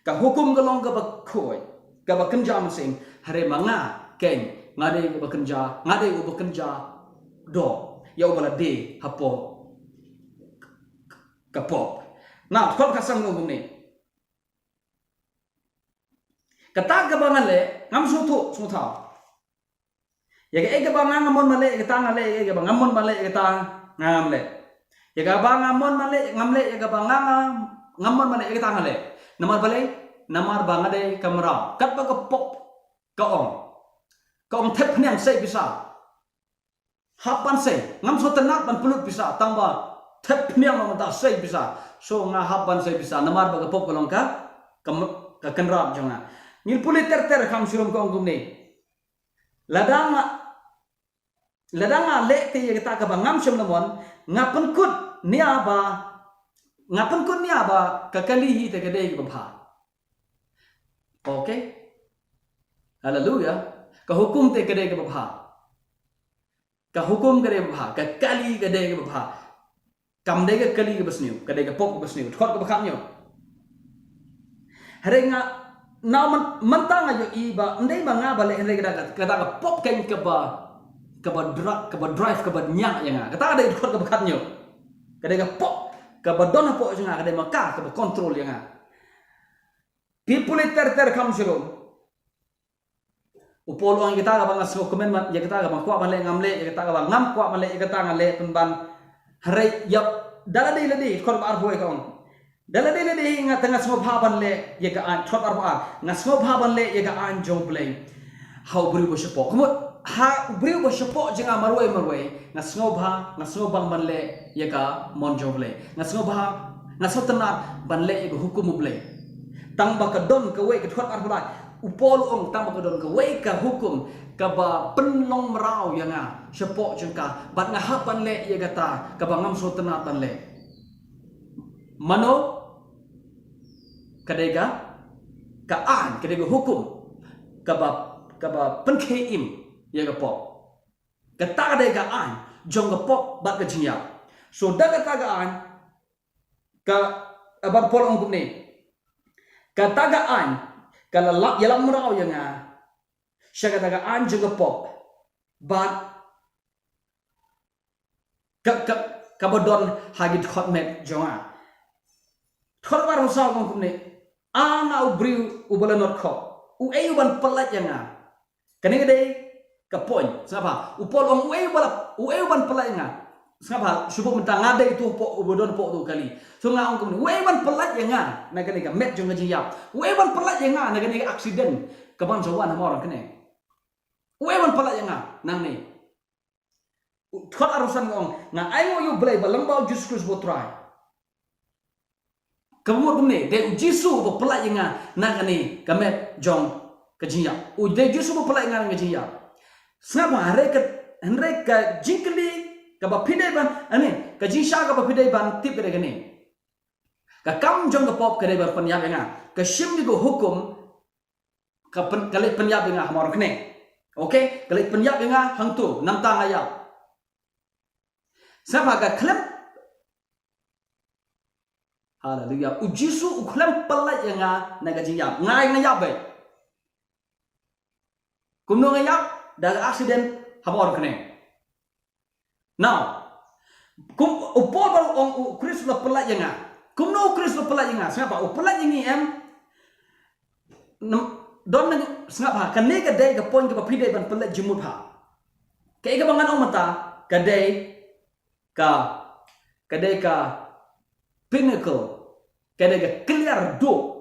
ka hukum ka long kaba khuid, kaba kynja mynsiem, hynrei ma nga keiñ nga dei kaba kynja, nga dei uba kynja doh ïa uba la die hapoh ka pop. Na dkhot khatsan ka ong kumne. Kata kaba nga leh, ngam sngewthuh, sngewthuh. Ïa kaei kaba nga, nga mon ban leh, ïa kata nga leh, ïa kaei kaba ngam mon ban leh, ïa kata nga ngam leh. Ïa kaba nga mon ban leh, ngam leh, ïa kaba nga, nga, ngam mon ban leh, ïa kata nga leh. Namar balei? Namar ba nga dei ka mraw. Katba ka pop ka ong, ka ong thep phniang sei pisa. Hap ban sei, ngam sngewtynnat ban pynlut pisa, tang ba thep phniang long mynta sei pisa. So nga hap ban sei pisa, namar ba ka pop ka long ka, ka, ka kynrad jong nga. Ngin pule ter ter kham shirum ka ong kumne. Lada nga, lada nga leh te ïa kata kaba ngam shem lamon, nga pynkut nia ba, nga pynkut nia ba ka kali hi te ka dei kaba bha. Okay? Haleluya. Ka hukum te ka dei kaba bha. Ka hukum ka dei kaba bha, ka kali ka dei kaba bha. Kam dei ka kali kaba sniew, ka dei ka pop kaba sniew. Dkhot kaba khatñiew. Hynrei nga, na myn-, mynta nga ïohi ba ym dei ma nga ba leh, hynrei ka dei ka, ka dei ka pop keiñ kaba, kaba dra-, kaba drive, kaba ñiah ïa nga. Kata ka dei dkhot kaba khatñiew. Ka dei ka pop kaba don hapoh jong nga, ka dei ma ka kaba control ïa nga. Phi pule ter ter kham shirum. U Paul u ong, ïa kata kaba nga sngewkmen, ïa kata kaba nga kwah ban leh ngam leh, ïa kata kaba ngam kwah ban leh, ïa kata nga leh pynban. Hynrei ïa, da lade lade, dkhot ba arphew ka ong, da lade lade nga te nga sngewbha ban leh ïa ka aiñ, dkhot arphew ar, nga sngewbha ban leh ïa ka aiñ jong U Blei ha u briew ba shapoh. Ka mut, ha u briew ba shapoh jong nga marwei marwei, nga sngewbha, nga sngewbang ban leh ïa ka mon jong U Blei. Nga sngewbha, nga sngewtynnat ban leh ïa ka hukum U Blei. Tang ba ka don kawei, ka dkhot arphew lai, u Paul u ong, tang ba ka don kawei ka hukum kaba pynlong mraw ïa nga shapoh jong ka, bad nga hap ban leh ïa kata kaba ngam sngewtynnat ban leh. Mano? Ka dei ka, ka aiñ, ka dei ka hukum kaba, kaba pynkhie im ïa ka pop. Kata ka dei ka aiñ jong ka pop bad ka jingïap. So da kata ka aiñ, ka, eh, bad u Paul u ong kumne. Kata ka aiñ ka la lap, ïalap mraw ïa nga sha kata ka aiñ jong ka pop bad ka, ka, kaba don ha ki dkhot met jong nga. Dkhot ba arphew saw ka ong kumne. A nga u briew uba la nod khop, uei u ban pyllait ïa nga? Kane ka dei ka point. Sngap bha, u Paul u ong, uei uba la, uei uban pyllait ïa nga? Sngap bha, shu buh mynta, nga dei utu hapoh, uba don hapoh utu u kali. So nga ong kumne, uei uban pyllait ïa nga na kane ka met jong ka jingïap? Uei uban pyllait ïa nga na kane ka accident kaban sa wan ha Mawryngkneng? Uei uban pyllait ïa nga nangne? Dkhot arphew san ka ong, nga ainguh ïa U Blei ba lyngba U Jisu Khrist ba U Trai. Kaba mut kumne, dei U Jisu uba pyllait ïa nga na kane ka met jong ka jingïap. U dei U Jisu uba pyllait ïa nga na ka jingïap. Sngap bha, hynrei ka, hynrei ka jingkylli kaba phi dei ban, I mean, ka jingshisha kaba phi dei ban tip ka dei kane. Ka kam jong ka pop ka dei ban pynïap ïa nga. Ka shim ïa ka hukum, ka pyn-, ka leit pynïap ïa nga ha Mawryngkneng. Okay? Ka leit pynïap ïa nga hangto, namar nga ïap. Sngap bha, ka khlem. Haleluya. U Jisu u khlem pyllait ïa nga na ka jingïap. Nga, nga ïap beit. Kumno nga ïap? Da ka accident ha Mawryngkneng. Now, kum u Paul ba u ong U Khrist u la pyllait ïa nga. Kumno U Khrist u la pyllait ïa nga? Sngap bha, u pyllait ïa ngi em. Nam-, don nang, sngap bha, kane ka dei ka point kaba phi dei ban pynleit jingmut bha. Kaei kaba ngan ong mynta, ka dei ka, ka dei ka pinnacle, ka dei ka kliar duh.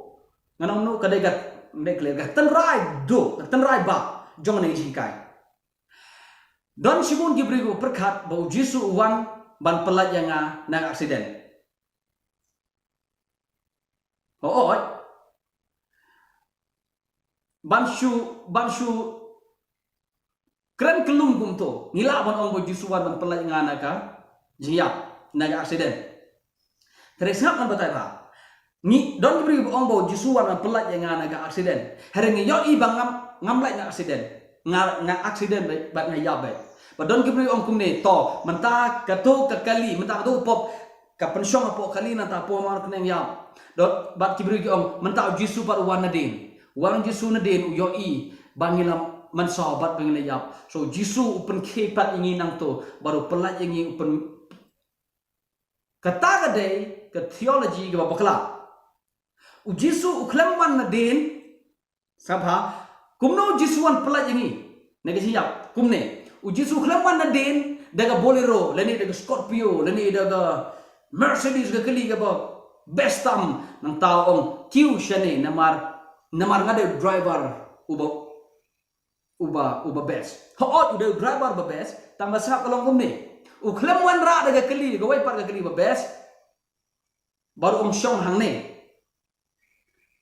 Ngan ong no, ka dei ka, ka dei kliar, ka tynrai duh, ka tynrai bah jong kane ka jinghikai. Don shibun ki briew kiba pyrkhat ba U Jisu u wan ban pyllait ïa nga na ka accident. Hooid. Ban shu, ban shu kren kyllum kumto, ngi lah ban ong ba U Jisu u wan ban pyllait ïa nga na ka jingïap, na ka accident. Te sngap, ngan batai bha. Ngi, don ki briew ba ong ba U Jisu u wan ban pyllait ïa nga na ka accident. Hynrei ngi ïohi ba ngam, ngam lait na accident. Nga, nga accident beit, bad nga ïap beit. Bad don ki briew ong kumne, to, mynta kato ka kali, mynta kato ka pop ka pynshong hapoh kali, nangta hapoh Mawryngkneng ïap. Dot, bad ki briew ki ong, mynta U Jisu pat u wan nadien. U wan U Jisu nadien, u ïohi ba ngi la mynsaw bad ba ngi la ïap. So U Jisu u pynkhie pat ïa ngi nangto, bad u pyllait ïa ngi, u pyn, kata ka dei ka theology kaba bakla. U Jisu u khlem wan nadien, sngap bha, kumno U Jisu u wan pyllait ïa ngi na ka jingïap? Kumne, U Jisu u khlem wan nadien da ka Bolero, lane da ka Scorpio, lane da ka Mercedes, ka kali kaba best tam, nangta u ong, kiew shane, namar, namar nga dei u driver uba, uba, uba best. Hooid, u dei u driver ba best, tangba sngap, ka long kumne. U khlem wanrah da ka kali, kawei pat ka kali ba best, bad u ong shong hangne.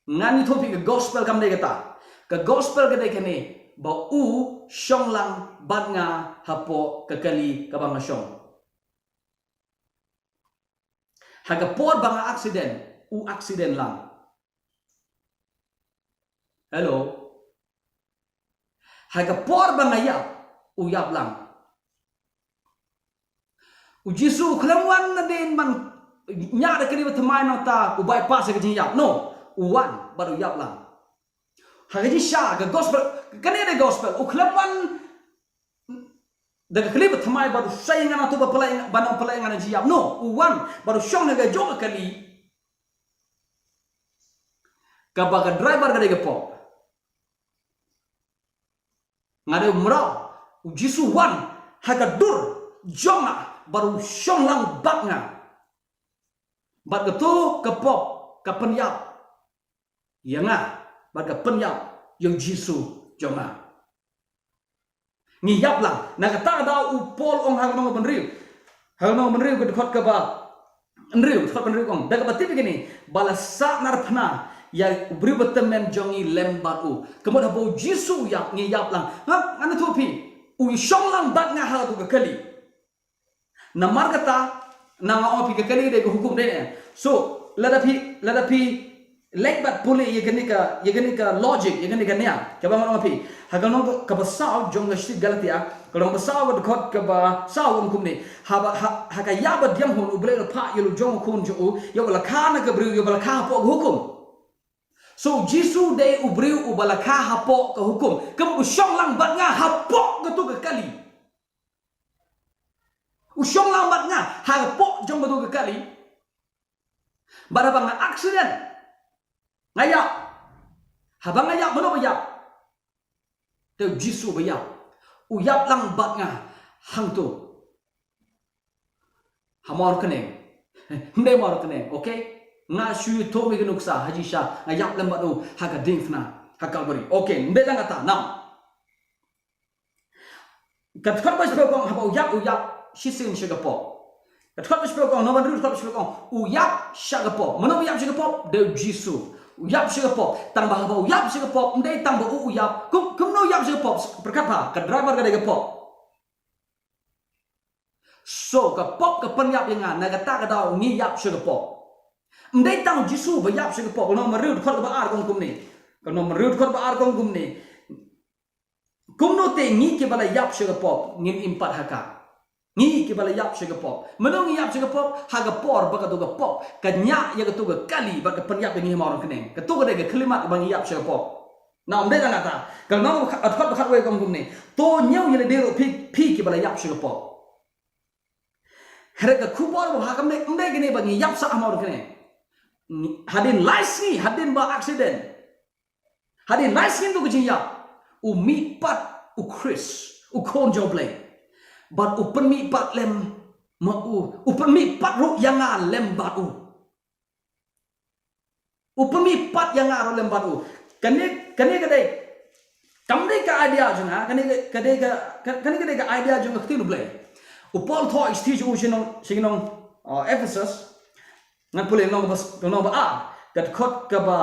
Ngan ïathuh phi, ka gospel kam dei kata. Ka gospel ka dei kane, ba u shong lang bad nga hapoh ka kali kaba nga shong. Ha ka por ba nga accident, u accident lang. Hello. Ha ka por ba nga ïap, u ïap lang. U Jisu u khlem wan nadien ban ñiah da ka kali ba thymmai, nangta u bypass ïa ka jingïap. No, u wan bad u ïap lang. Ha ka jingshisha, ka gospel, kane dei gospel. U khlem wan da ka kali ba thymmai bad u sa ïa nga nangto ba pyllait, ba nang pyllait ïa nga na jingïap. No, u wan bad u shong ha ka jong ka kali kaba ka driver ka dei ka pop. Nga dei u mraw. U Jisu u wan ha ka dur jong nga bad u shong lang bad nga. Bad kato ka pop ka pynïap ïa nga, bad ka pynïap ïa U Jisu jong nga. Ngi ïap lang. Na kata ka daw u Paul u ong ha ka lynnong ba hynriew, ha ka lynnong ba hynriew, ka dkhot kaba hynriew, dkhot ba hynriew u ong, da kaba tip ïa kane, ba la sahnarphna ïa u briew ba tymmen jong ngi lem bad u. Ka mut haba U Jisu u ïap, ngi ïap lang. Nga, ngan ïathuh phi, u shong lang bad nga ha kato ka kali. Namar kata, nga ong ïa phi, ka kali dei ka hukum, dei ne? So lada phi, lada phi leit bad pule ïa kane ka, ïa kane ka logic, ïa kane ka niam, kaba nga ong ïa phi, ha ka lynnong kaba saw jong ka shithi Galatia, ka lynnong ba saw, ka dkhot kaba saw, ka ong kumne: Haba, ha, ha ka ïa ba diang hun U Blei u la phah ïa u Khun jong u, ïa uba la kha na ka briew, ïa uba la kha hapoh ka hukum. So U Jisu dei u briew uba la kha hapoh ka hukum. Ka mut u shong lang bad nga hapoh kato ka kali. U shong lang bad nga hapoh jong kato ka kali. Bad haba nga accident, nga ïap. Haba nga ïap, mano ba ïap? Te u Jisu ba ïap, u ïap lang bad nga hangto ha mawryngkneng. Ym dei mawryngkneng, okay? Nga shu ïathuh ïa ka nuksa ha jingshisha, nga ïap lem bad u ha ka diengphna ha Kalbari. Okay, ym dei tang kata, now. Ka dkhot ba shiphew ka ong haba u ïap, u ïap shisien sha ka pop. Ka dkhot ba shiphew ka ong, Nongpynriew dkhot ba shiphew ka ong, u ïap sha ka pop. Mano u ïap sha ka pop? Dei u Jisu. U ïap sha ka pop. Tang ba haba u ïap sha ka pop, ym dei tang ba u, u ïap. Kum, kumno u ïap sha ka pop? Pyrkhat bha, ka driver ka dei ka pop. So, ka pop ka pynïap ïa nga, na kata ka daw ngi ïap sha ka pop. Ym dei tang u Jisu ba ïap sha ka pop. Ka Nongpynriew dkhot kaba ar ka ong kumne. Ka Nongpynriew dkhot ba ar ka ong kumne. Kumno te ngi kiba la ïap sha ka pop ngin im pat ha ka? Ngi kiba la ïap sha ka pop. Mano ngi ïap sha ka pop? Ha ka por ba kato ka pop ka ñiah ïa kato ka kali bad ka pynïap ïa ngi ha mawryngkneng. Kato ka dei ka khyllipmat kaba ngi ïap sha ka pop. Now, ym dei tang kata. Ka Nongpynriew dkhot ba khatwei ka ong kumne. To ñiew ïa lade ruh phi, phi kiba la ïap sha ka pop. Hynrei ka khubor babha kam dei, ym dei kane ba ngi ïap sah ha mawryngkneng. Hadien lai sngi, hadien ba accident. Hadien lai sngi naduh ka jingïap, u mihpat u Khrist, u Khun jong U Blei. Bad u pynmihpat lem ma u, u pynmihpat ruh ïa nga lem bad u. U pynmihpat ïa nga ruh lem bad u. Kane, kane ka dei, kam dei ka idea jong nga, kane ka, ka dei ka, ka, kane ka dei ka idea jong ka ktien U Blei. U Paul u thoh shithi jong u sha ki nong, sha ki nong, uh, Ephesus. Ngan pule lynnong ba, lynnong ba ar, ka dkhot kaba,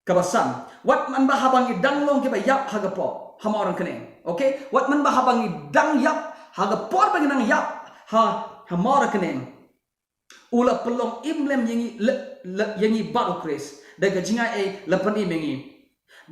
kaba san. Wat man ba haba ngi dang long kiba ïap ha ka pop, ha mawryngkneng. Okay? Wat man ba haba ngi dang ïap, ha ka por ba ngi dang ïap ha, ha mawryngkneng, u la pynlong im lem ïa ngi, le, le, ïa ngi bad u Khrist. Da ka jingai ei la pynim ïa ngi.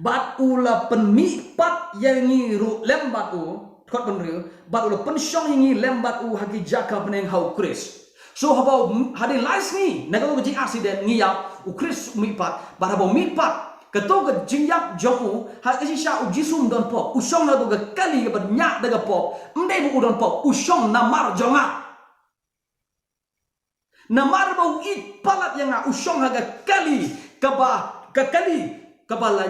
Bad u la pynmihpat ïa ngi ruh lem bad u, dkhot ba hynriew, bad u la pynshong ïa ngi lem bad u ha ki jaka bneng ha u Khrist. So haba u, hadien lai sngi na kato ka jingaccident ngi ïap, u Khrist u mihpat, bad haba u mihpat, kato ka jingïap jong u, ha ka jingshisha u Jisu um don pop, u shong ha kato ka kali kaba ñiah da ka pop, ym dei ba u don pop, u shong namar jong nga. Namar ba u ïeit palat ïa nga, u shong ha ka kali, kaba, ka kali, kaba la,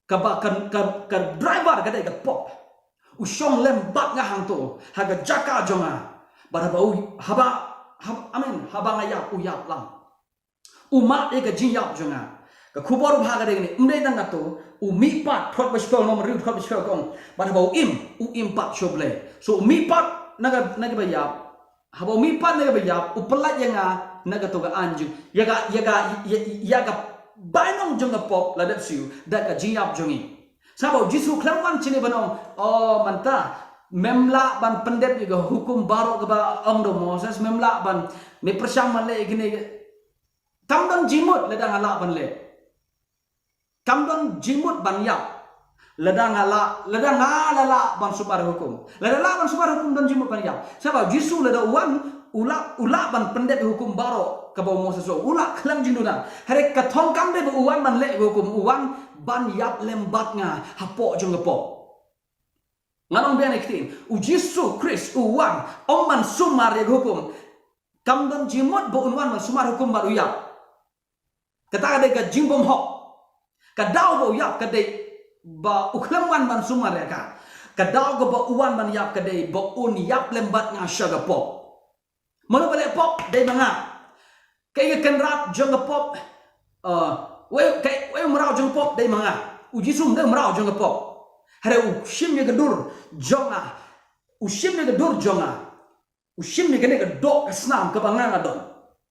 kaba ka, ka, ka driver ka dei ka pop. U shong lem bad nga hangto, ha ka jaka jong nga. Bad haba u, haba, haba, amen, haba nga ïap, u ïap lang. U mad ïa ka jingïap jong nga. Ka khubor babha ka dei kane, ym dei tang kato, u mihpat, dkhot ba shiphew, Nongpynriew dkhot ba shiphew ka ong. Bad haba u im, u im pat sha U Blei. So u mihpat na ka, na kaba ïap. Haba u mihpat na kaba ïap, u pyllait ïa nga na kato ka aiñ jong, ïa ka, ïa ka, ïa, ïa ka bainong jong ka pop la dep siew da ka jingïap jong ngi. Sa ba u Jisu khlem wan shane ban ong, o mynta mem lah ban pyndep ïa ka hukum baroh kaba ong da u Moses, mem lah ban, me pyrshang ban leh ïa kine. Kam don jingmut lada nga lah ban leh. Kam don jingmut ban ïap lada nga lah, lada nga la lah ban sumar hukum. Lada lah ban sumar hukum don jingmut ban ïap. Sa ba u Jisu lada u wan, u lah, u lah ban pyndep ïa hukum baroh kaba u Moses u lah khlem jingduna. Hynrei ka thong kam dei ba u wan ban leh hukum, u wan ban ïap lem bad nga hapoh jong ka pop. Ngan ong biang ïa ka ktien, u Jisu Khrist u wan ym ban sumar ïa ka hukum. Kam don jingmut ba un wan ban sumar hukum bad u ïap. Kata ka dei ka jingbymhok. Ka daw ba u ïap ka dei ba u khlem wan ban sumar ïa ka. Ka daw kaba u wan ban ïap ka dei ba un ïap lem bad nga sha ka pop. Mano ba leh pop? Dei ma nga. Kaei ka kynrad jong ka pop? Uh, wei, kaei, wei u mraw jong ka pop? Dei ma nga. U Jisu um dei u mraw jong ka pop. Hynrei u shim ïa ka dur jong nga. U shim ïa ka dur jong nga. U shim ïa kane ka doh ka snam kaba nga nga don.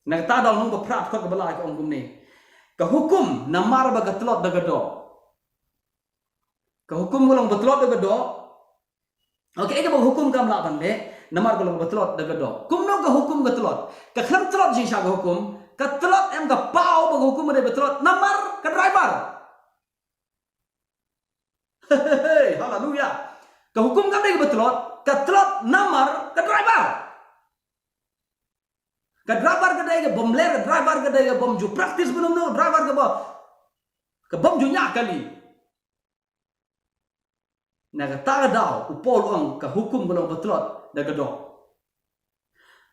Na kata ka daw lynnong ba phra dkhot kaba lai ka ong kumne. Ka hukum namar ba ka tlot da ka doh. Ka hukum ka long ba tlot da ka doh. Okay, kaei kaba ka hukum kam lah ban leh, namar ka long ba tlot da ka doh. Kumno ka hukum ka tlot? Ka khlem tlot jingshisha ka hukum, ka tlot em ka paw ba ka hukum ka dei ba tlot namar ka driver. Hei, haleluya. Ka hukum kam dei kaba tlot, ka tlot namar ka driver. Ka driver ka dei ka bym leh, ka driver ka dei ka bym ju practice bynum no, driver kaba, ka bym ju ñiah kali. Na kata ka daw, u Paul u ong ka hukum ka long ba tlot da ka doh.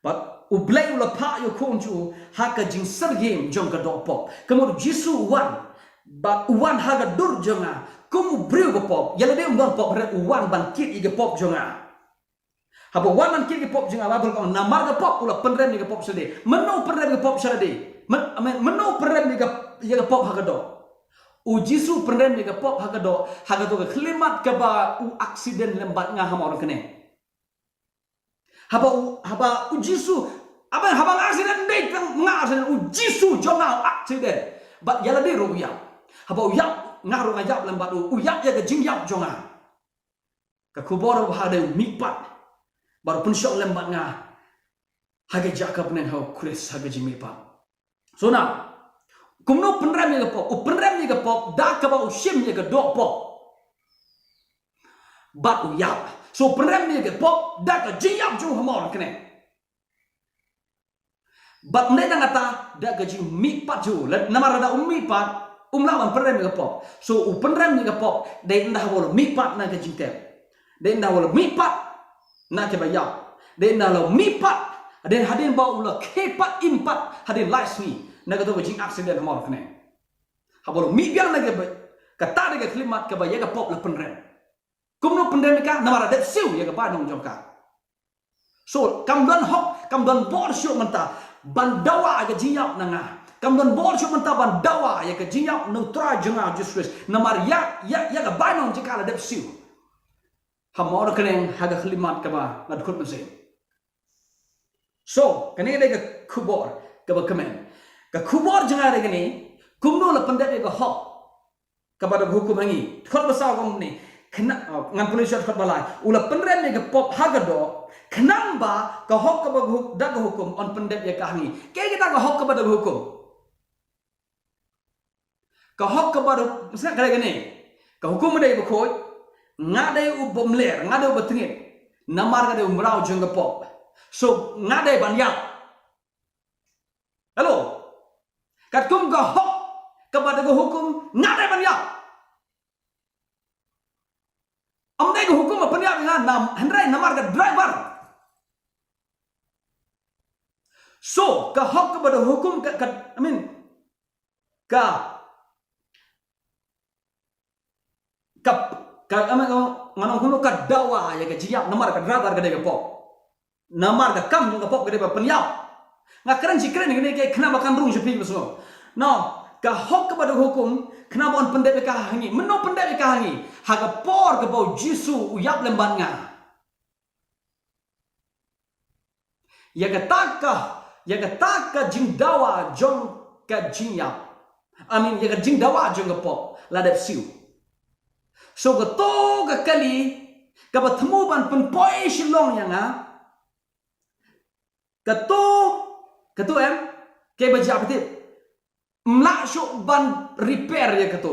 Bad U Blei u la phah ïa u khun jong u ha ka jingsyriem jong ka doh pop. Ka mut u Jisu u wan, bad u wan ha ka dur jong nga, Kum u briew ka pop, ïa lade um don pop, hynrei u wan ban kit ïa ka pop jong nga. Haba u wan ban kit ïa ka pop jong nga, Baibl ka ong namar ka pop u la pynrem ïa ka pop sha lade. Mano u pynrem ïa ka pop sha lade? Men, men, mano u pynrem ïa ka, ïa ka pop ha ka doh? U Jisu u pynrem ïa ka pop ha ka doh, ha kato ka khyllipmat kaba u aksiden lem bad nga, ha ma u rang kane. Haba u, haba u Jisu, haba, haba nga aksiden, dei tang nga aksiden, u Jisu jong nga u aksiden. Bad ïa lade ruh u ïap. Haba u ïap, nga ruh nga ïap lem bad u, u ïap ïa ka jingïap jong nga. Ka khubor ba ha dei u mihpat. Bad u pynshong lem bad nga ha ka jaka bneng ha u Khrist ha ka jingmihpat. So na, kumno u pynrem ïa ka pop? U pynrem ïa ka pop da kaba u shim ïa ka doh pop bad u ïap. So u pynrem ïa ka pop da ka jingïap jong u, ha ma u rang kane. Bad ym dei tang kata, da ka jingmihpat jong u. Lada, namar lada um mihpat, um lah ban pynrem ïa ka pop. So u pynrem ïa ka pop, dei ynda haba u la mihpat na ka jingtep. Dei ynda haba u la mihpat na kiba ïap. Dei ynda u la mihpat, dei hadien ba u la khie pat im pat hadien lai sngi na kato ka jingaksiden, ha ma u rang kane. Haba u la mih biang na kaba, kata dei ka khyllipmat kaba ïa ka pop la pynrem. Kumno pynrem ïa ka? Namar la dep siew ïa ka bainong jong ka. So kam don hok, kam don bor shuh mynta ban dawa ïa ka jingïap na nga. Kam don bor shuh mynta ban dawa ïa ka jingïap na u Trai jong nga Jisu Khrist. Namar ïa, ïa, ïa ka bainong jong ka la dep siew, ha ma u rang kane, ha ka khyllipmat kaba nga dkhot mynsiem. So kane dei ka khubor kaba kmen. Ka khubor jong nga dei kane, kumno la pyndep ïa ka hok kaba da ka hukum ha ngi. Dkhot ba saw ka ong kumne, khnang, oh, ngan pule sha dkhot ba lai. U la pynrem ïa ka pop ha ka doh, khnang ba ka hok kaba da ka hu-, da ka hukum yn pyndep ïa ka ha ngi. Kaei kata ka hok kaba da ka hukum? Ka hok kaba da, masa ka dei kane. Ka hukum dei bakhuid, nga dei u bym ler, nga dei u batngit. Namar nga dei u mraw jong ka pop. So nga dei ban ïap. Hello. Katkum ka hok kaba da ka hukum, nga dei ban ïap. Ym dei ka hukum ba pynïap ïa nga, nam, hynrei namar ka driver. So ka hok kaba da ka hukum ka, ka, I mean, ka Ka, ka, ka, nga ong kumno ka dawa ïa ka jingïap namar ka driver ka dei ka pop. Namar ka kam jong ka pop ka dei ba pynïap. Nga kren shi kren kane ka khnang ba kan rung sha phi ba sngew. No, ka hok kaba da ka hukum, khnang ba yn pyndep ïa ka ha ngi. Mano pyndep ïa ka ha ngi? Ha ka por kaba u Jisu u ïap lem bad nga. Ïa kata ka, ïa kata ka jingdawa jong ka jingïap, I mean, ïa ka jingdawa jong ka pop la dep siew. So kato ka kali kaba thmu ban pynpoi shlong ïa nga, kato, kato em, kaba jia ba tip, ym lah shuh ban repair ïa kato.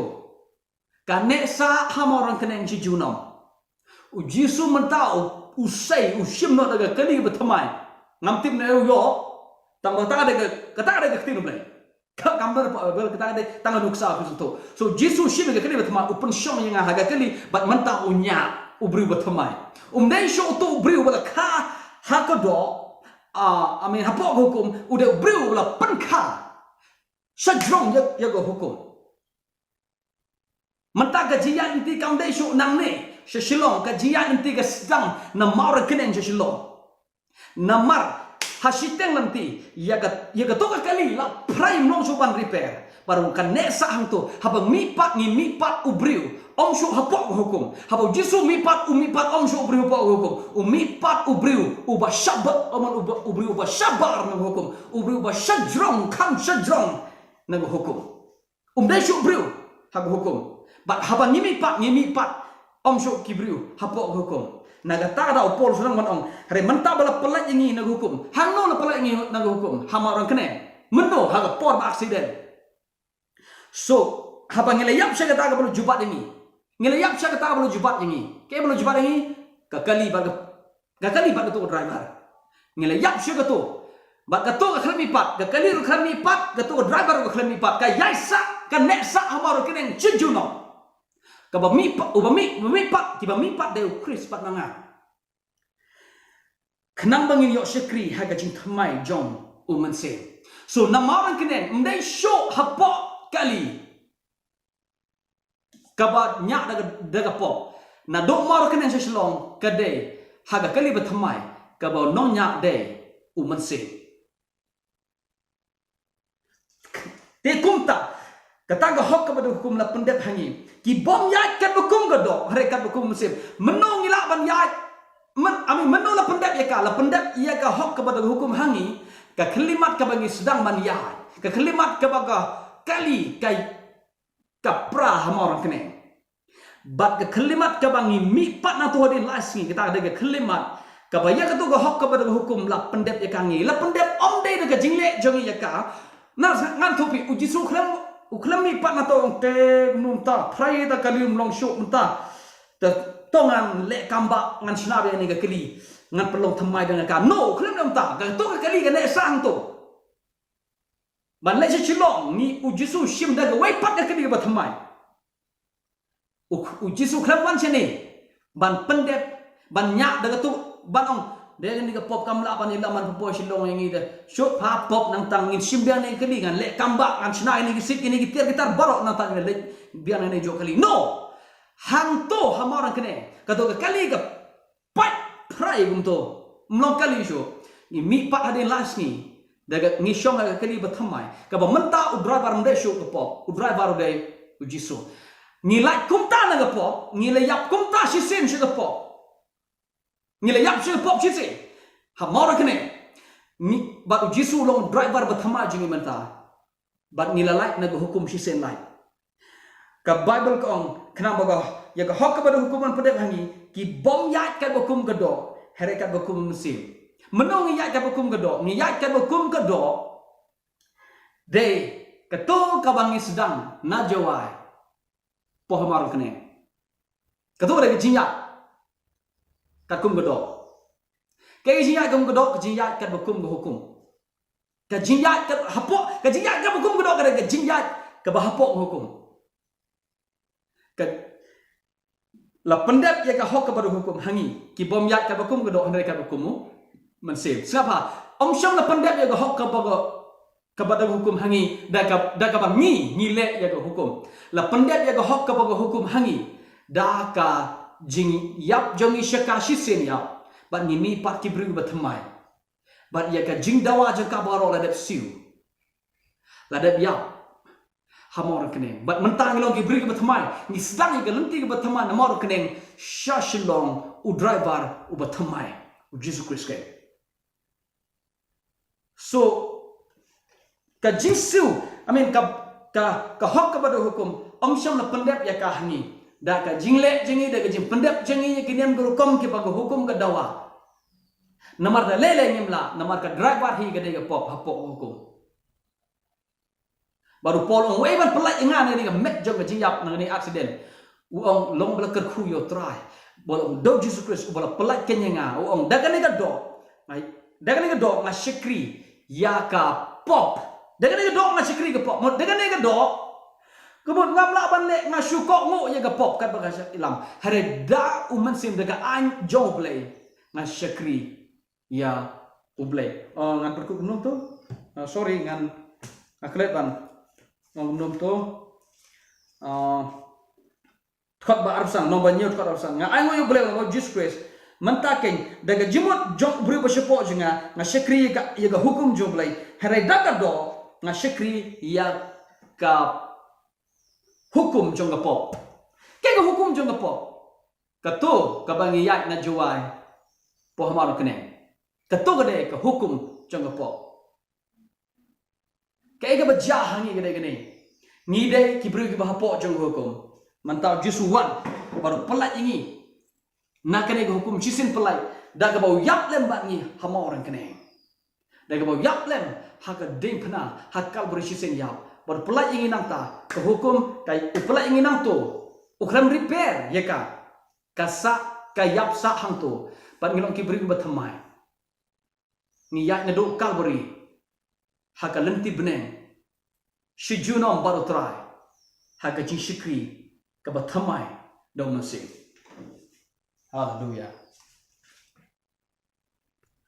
Ka neh sah ha ma u rangkneng shi junom. U Jisu mynta u, u sei, u shim noh da ka kali ba thymmai. Ngam tip ne u ïoh. Tang ba kata ka dei ka, kata ka dei ka ktien U Blei. Ka, kam don pa, ba kata ka dei tang ka nuksa ka suthu. So Jisu u shim ïa ka kali ba thymmai, u pynshong ïa nga ha ka kali, bad mynta u ñiah u briew ba thymmai. Um dei shuh uto u briew ba la kha ha ka doh, ah, I mean, hapoh ka hukum, u dei u briew ba la pynkha sha jrong ïa, ïa ka hukum. Mynta ka jingïaid lynti kam dei shuh nangne sha Shillong, ka jingïaid lynti ka sdang na Mawryngkneng sha Shillong. Namar ha shiteng lynti ïa ka, ïa kato ka kali la phrai, ym long shuh ban repair. Bad ruh ka neh sah hangto, haba mihpat ngi mihpat u briew, ym shuh hapoh ka hukum. Haba u Jisu mihpat, u mihpat ym shuh u briew hapoh ka hukum. U mihpat u briew uba shabar, ym, u ba, u briew uba shabar na ka hukum. U briew uba shajrong, kham shajrong na ka hukum. Um dei shuh briew ha ka hukum. Bad haba ngi mihpat, ngi mihpat ym shuh ki briew hapoh ka hukum. Na kata ka daw u Paul u sdang ban ong, hynrei mynta ba la pyllait ïa ngi na ka hukum. Hangno la pyllait ïa ngi na ka hukum? Ha Mawryngkneng. Mynno? Ha ka por ba aksiden. So haba ngi la ïap sha kata kaba la jubab ïa ngi. Ngi la ïap sha kata kaba la jubab ïa ngi. Kaei ba la jubab ïa ngi? Ka kali bad ka, ka kali bad kato ka driver. Ngi la ïap sha kato. Bad kato ka khlem mihpat, ka kali ruh khlem mihpat, kato ka driver ruh khlem mihpat. Ka ïaid sah, ka neh sah ha Mawryngkneng shi junom. Kaba mihpat, uba mih, uba mihpat, kiba mihpat dei u Khrist bad ma nga. Khnang ba ngin ïoh shakri ha ka jingthymmai jong u Mynsiem. So na Mawryngkneng, ym dei shuh hapoh kali. kaba ñiah da ka, da ka pop. Naduh Mawryngkneng sha Shillong ka dei ha ka kali bathymmai kaba nongñiah dei u Mynsiem. Te kumta, kata ka hok kaba da ka hukum la pyndep ha ngi. Ki bym ïaid katba kum ka doh, hynrei katba kum u Mynsiem. Mynno ngi lah ban ïaid, myn, I mean, mynno la pyndep ïa ka, la pyndep ïa ka hok kaba da ka hukum ha ngi, ka khyllipmat kaba ngi sdang ban ïaid, ka khyllipmat kaba ka kali ka, ka pra ha Mawryngkneng. Bad ka khyllipmat kaba ngi mihpat na tu hadien lai sngi, kata ka dei ka khyllipmat kaba ïa katu ka hok kaba da ka hukum la pyndep ïa ka ha ngi. La pyndep ym dei da ka jingleh jong ngi ïa ka. Na ngan thuh phi, u Jisu u khlem, u khlem mihpat na tu, ong te kumno mynta, phrai da kali, ym long shuh mynta. Te to ngan leh kam bah, ngan shna biang ïa kane ka kali, ngan pynlong thymmai biang ïa ka. No, u khlem leh mynta, katu ka kali ka neh sha hangto. Ban leit sha Shillong, ngi, u Jisu u shim da kawei pat ka kali bathymmai. U, u Jisu u khlem wan shane ban pyndep, ban ñiah da katu, ban ong, dei kane ka pop kam lah ban ïalam ban pynpoi Shillong ïa ngi de. Shu pha pop, nangta ngin shim biang ïa kane ka kali, ngan leh kam bah, ngan shna ïa kane ka sit, ïa kane ka tiar ki tar baroh, nangta ngin leit biang ïa kane ka juh kali. No. Hangto ha Mawryngkneng, katu ka kali ka pait phrai kumto. Ym long kali shuh. Ngi mihpat hadien lai sngi, da ka, ngi shong ha ka kali bathymmai, kaba mynta u driver ym dei shuh ka pop, u driver u dei u Jisu. Ngi lait kumta na ka pop, ngi la ïap kumta shisien sha ka pop. Ngi la ïap sha ka pop shisien ha Mawryngkneng. Ngi, bad u Jisu u long u driver bathymmai jong ngi mynta. Bad ngi la lait na ka hukum shisien lait. Ka Baibl ka ong, khnang ba ka, ïa ka hok kaba da ka hukum ban pyndep ha ngi, ki bym ïaid katba kum ka doh, hynrei katba kum u Mynsiem. Mynno ngi ïaid katba kum ka doh, ngi ïaid katba kum ka doh. Dei katu kaba ngi sdang na Jowai, poi ha Mawryngkneng. Katu ka dei ka jingïaid katkum ka doh. Ka jingïaid katkum ka doh, ka jingïaid katba kum ka hukum. Ka jingïaid ka hapoh, ka jingïaid katba kum ka doh, ka dei ka jingïaid kaba hapoh ka hukum. Ka la pyndep ïa ka hok kaba da ka hukum ha ngi, ki bym ïaid katba kum ka doh, hynrei katba kum u Mynsiem. Sngap ha, ym shym la pyndep ïa ka hok kaba ka, kaba da ka hukum ha ngi, da ka, da kaba ngi, ngi leh ïa ka hukum. La pyndep ïa ka hok kaba ka hukum ha ngi da ka jingïap jong ngi sha ka shisien ïap. Bad ngi mihpat ki briew kiba thymmai. Bad ïa ka jingdawa jong ka baroh la dep siew, la dep ïap ha Mawryngkneng. Bad mynta ngi long ki briew kiba thymmai, ngi sdang ïa ka lynti kaba thymmai na Mawryngkneng sha Shillong, u driver uba thymmai, u Jisu Khrist. So ka jingsiew, I mean, ka, ka, ka hok kaba da ka hukum, ym shym la pyndep ïa ka ha ngi da ka jingleh jong ngi, da ka jingpyndep jong ngi ïa ki niam ki rukom kiba ka hukum ka dawa. Namar da lei lei ngim lah, namar ka driver hi ka dei ka pop hapoh ka hukum. Bad u Paul u ong, wei ban pyllait ïa nga na kane ka met jong ka jingïap, na kane ka accident. U ong, long ba la kyrkhu ïa u Trai, ba la ong da u Jisu Khrist uba la pyllait keiñ ïa nga. U ong, da kane ka doh, nga, da kane ka doh nga shakri ïa ka pop. Da kane ka doh nga shakri ka pop. Mut da kane ka doh, ka mut ngam lah ban leh, nga shu kohnguh ïa ka pop katba ka shah ïalam. Hynrei da u Mynsiem, da ka aiñ jong U Blei, nga shakri ïa U Blei. Oh, ngan pynkut kumno to? Ah, sorry, ngan, nga klet ban. Ngan kumno to? Ah, dkhot ba arphew san, nongbah hynñiew dkhot arphew san. Nga ainguh ïa U Blei bad U Jisu Khrist. Mynta keiñ, da ka jingmut jong u briew ba shapoh jong nga, nga shakri ïa ka, ïa ka hukum jong U Blei. Hynrei da ka doh, nga shakri ïa ka hukum jong ka pop. Kaei ka hukum jong ka pop? Kato kaba ngi ïaid na Jowai, poi ha Mawryngkneng. Kato ka dei ka hukum jong ka pop. Kaei kaba jia ha ngi ka dei kane. Ngi dei ki briew kiba hapoh jong ka hukum. Mynta u Jisu u wan bad u pyllait ïa ngi na kane ka hukum shisien pyllait, da kaba u ïap lem bad ngi ha Mawryngkneng. Da kaba u ïap lem ha ka diengphna ha Kalbari shisien ïap. Bad u pyllait ïa ngi nangta, ka hukum ka, u pyllait ïa ngi nangto. U khlem repair ïa ka. Ka sah, ka ïap sah hangto. Bad ngi long ki briew kiba thymmai. Ngi ïaid naduh Kalbari ha ka lynti bneng, shi junom bad u Trai ha ka jingshakri kaba thymmai da u Mynsiem. Haleluya.